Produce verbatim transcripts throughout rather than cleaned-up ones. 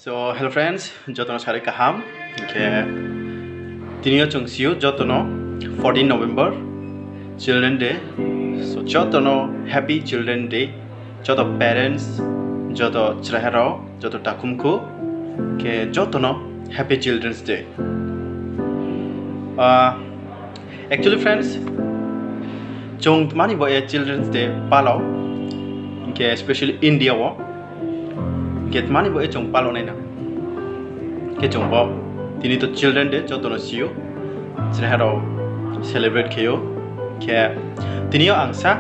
So, hello friends, joto no sari kaham. Hing khe tini yo chung si ou joto no fourteen November Children Day. So, joto no Happy Children Day. Joto parents, joto chraiha rao, joto takhumkhu, khe joto no Happy Children's Day. Actually friends, chung tma ni baoh ye Children's Day palo, hing khe especially India wo, hing khe tma ni baoh ye chung palo nai na. Khe chung bo, tini to Children Day, joto no si ou, chraiha rao celebrate khe ou. Khe tini yo ang sa,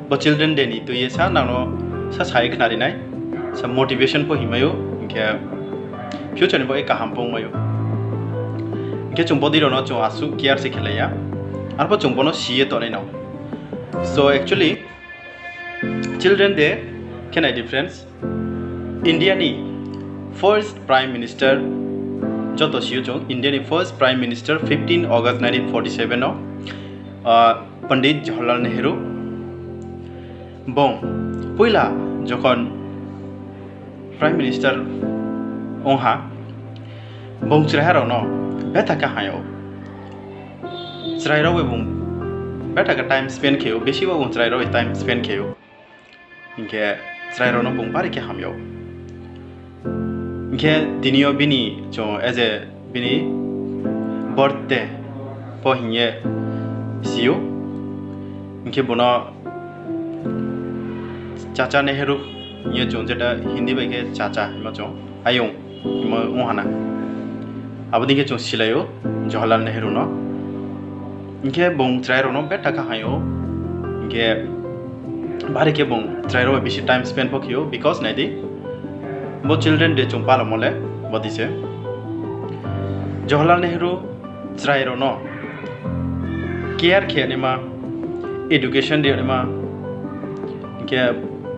bo Children Day ni tui ye sa nang no sa sa ye khnari nai, sa motivation pho hingmai ou, hing khe future ni baoh ye kaham pho ongmai ou. Hing khe chung bodei rao no chung asuh care se khelai ya, arpho chung bo no si ye tongnai nang. So actually, Children Day khe nai di friends, India ni first Prime Minister, joto si ou chung, India ni first Prime Minister fifteen August nineteen forty seven no, Pandit Jawaharlal Nehru, bung poila jokhon Prime Minister ong ha, bung chraiha rao no betha khe hamya ou. Chrai rao bai bung betha khe time spend khe ou, besi bo bung chrai rao bai time spend khe ou. Hing khe chrai rao no bung bari khe hamya ou. Hing khe tini yo bini chung as a bini birthday pho hing ye si ou. Hing khe bo no Chacha Nehru hing ye chung jeta Hindi bai khe Chacha hingmo chung, ayong hingmo ong ha na. Abo dei khe chung silai ou Jawaharlal Nehru no. Hing khe bung chrai rao no betha khe hamya ou. Hing khe bari khe bung chrai rao bai bisi time spend pho khe ou, because nai di, bo Children Day chung palomo le bodei se. Jawaharlal Nehru chrai rao no care khe naima, education ri naima, hing khe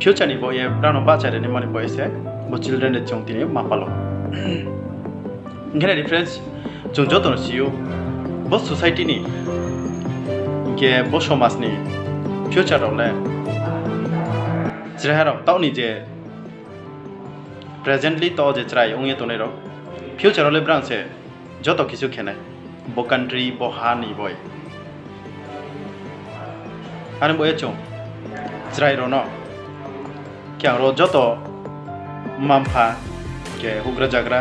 future ni baoh ye brao no bahcha ri naima ni baoh ye se bo Children Day chung tini ma palo. Hing khe nai di friends, chung joto no si ou, bo society ni, hing khe bo somaj ni future rao le chraiha rao taoh ni je presently taoh je chrai ong ye tongnai rao, future wo le brang se joto kisu khe nai, bo country, bo ha ni baoh ye. Ani baoh ye chung chrai rao no, khe ang ro joto mma-mpha, khe houhgra jagra,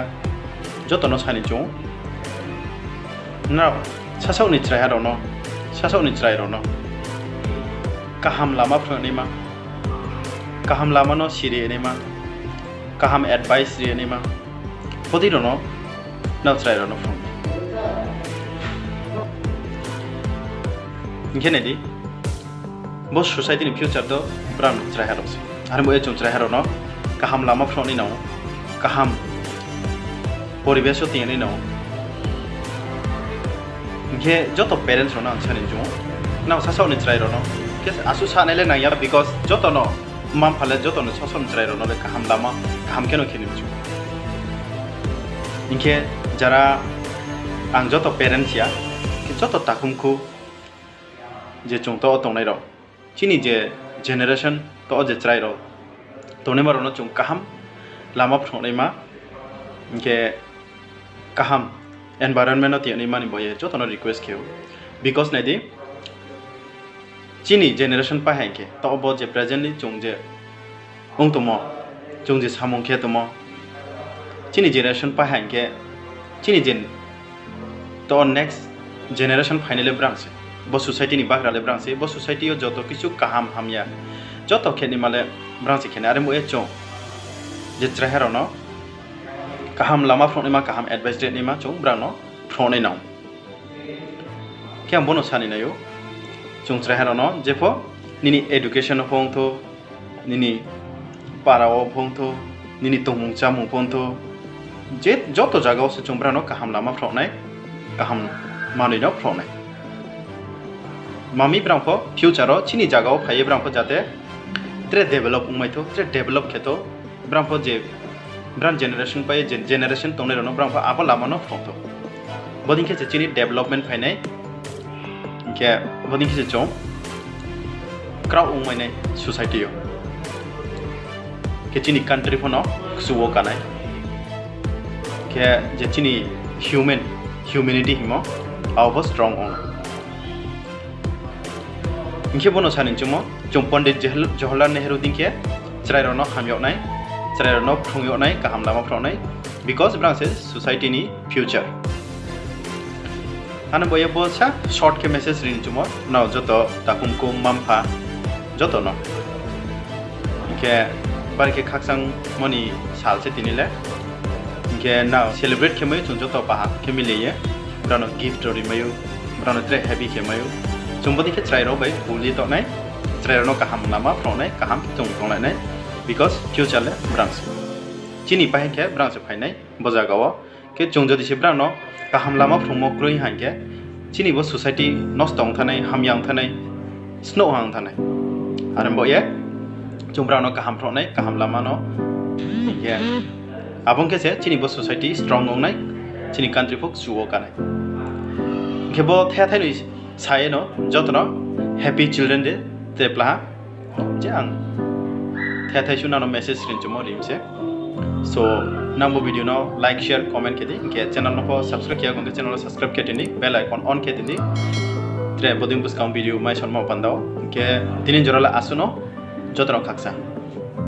joto no sa ni chung, nrao sasaoh ni chraiha rao no, sasaoh ni chrai rao no kaham lama phnuh naima, kaham lama no siri naima, kaham advice ri naima, bodei rao no nrao chrai rao no phrung di. Hing khe nai di, bo society ni future to brang chraiha rao se. Ani baoh ye chung chraiha rao no kaham lama phnuh nai nang ou, kaham poribesh wo tong nai nang ou. Hing khe joto parents rao no ang sa ni chung, nrao sasaoh ni chrai rao no, khe asuh sa nai le nang ya, because joto no mma-mpha le joto no sasaoh ni chrai rao no le kaham lama, kaham khe no khe ni mchu. Hing khe jara ang joto parents ya, khe joto takhumkhu je chung taoh wo tongnai rao, chini je generation taoh wo je chrai rao tongnaima rao no chung kaham lama phnuh naima, hing khe kaham environment no tong naima ni baoh ye joto no request khe ou. Because nai di, chini generation pai ha hing khe, taoh bo je presently chung je ong tongmo, chung je samung khe tongmo, chini generation pai ha hing khe, chini je taoh next generation phainai le brang se, bo society ni bagra le brang se, bo society yo joto kisu kaham hamya joto khe naima le brang se khe nai. Are bo ye chung je chraiha rao no kaham lama phnuh naima, kaham advice ri naima chung brang no phnuh nai nang. Khe ang bo no sa ni nai ou, chung chraiha rao no jepho nini education wo pho ong thou, nini para wo pho ong thou, nini tongmung chámung pho ong thou, je joto zaga wo se chung brang no kaham lama phnuh nai, kaham manoi no phnuh nai. Mami brang pho future wo chini zaga wo phai ye brang pho jate tre develop ongmai thou, tre develop khe thou, brang pho je brang generation pai ye generation tongnai rao no brang pho abo lama no phnuh thou. Bodei khe se chini development phai nai, hing khe bodei khe se chung kraoh ongmai nai society yo. Khe chini country pho no kchu wo ka nai. Khe je chini human, humanity hingmo, abo pho strong ong. Hing khe bono sa ni chungmo, chung Pandit Jahal-, Jawaharlal Nehru dei khe chrai rao no ham yag nai, chrai rao no phrung yag nai, kaham lama phrung nai, because brang se society ni future. Ano bo ye bo sa short khe message ri ni chungmo, nrao joto takhum kum mma mpha joto no. Hing khe bari khe khakchangmo ni sal se tini le. Hing khe nrao celebrate khe mai ou chung joto baha khe mile ye. Brao no gift rao ri mai ou, brao no tre happy khe mai ou. Chung bodei khe chrai rao bai buli tongnai, chrai rao no kaham lama phrung nai, kaham khe chung tonglai nai, because future le brang se. Chini bahai khe brang se phai nai bo zaga wo. Khe chung jodi se brang no kaham lama phrungmo kroi hing khe, chini bo society nosto ong thanai, hamya ong thanai, snouh ha ong thanai. Are bo ye, chung brang no kaham phrung nai, kaham lama no. Hing khe, abo ong khe se chini bo society strong ong nai, chini country pho kchu wo ka nai. Hing khe bo thethai noi sa ye no, joto no Happy Children Day te plaha. Je ang thethai suna no message ri ni chungmo ri mi se. So, nang bo video no like, share, comment khe di, hing khe channel no pho subscribe khe ya khe channel no subscribe khe tini, bell icon on khe tini. Tre bodei buskang video mai sonmo panda wo. Hing khe tini jora le asuh no, joto no khaksa.